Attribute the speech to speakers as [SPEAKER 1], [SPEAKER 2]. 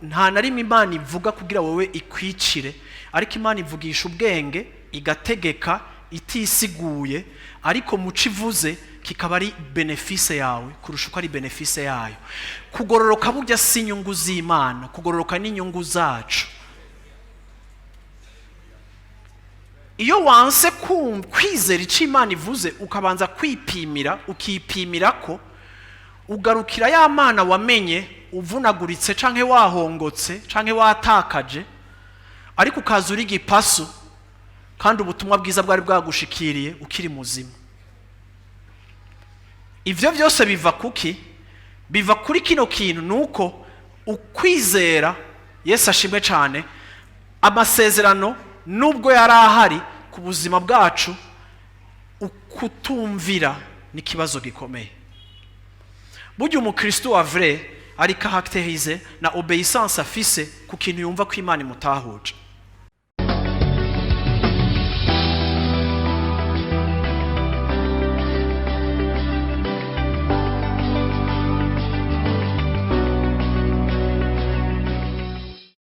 [SPEAKER 1] Nta na rimwe Imana ivuga kugira wowe ikwicire, ariko Imana ivugisha ubwenge, igategeka itisiguye, ariko muco ivuze kikaba ari bénéfice yawe kurusha uko ari bénéfice yayo. Kugororoka burya si inyungu z'Imana, kugororoka ni inyungu zacu. Iyo wanse kwizera icyo Imana ivuze, ukabanza kwipimira, ukipimira ko ugarukira ya Mana wamenye uvunaguritse canke wahongotse canke watakaje, ariko ukaza uri gipasu kandi ubutumwa bwiza bwari bwagushikiriye ukiri muzima. Ivyo byose biva kuki? Biva kuri kino kintu, nuko ukwizera. Yesu ashimwe cyane. Amasezerano nubwo yari ahari ku buzima bwacu, ukutumvira ni ikibazo gikomeye. Burya umukristo wa vrai ari caractérisé na obéissance afise ku kintu yumva ko Imana imutahuje.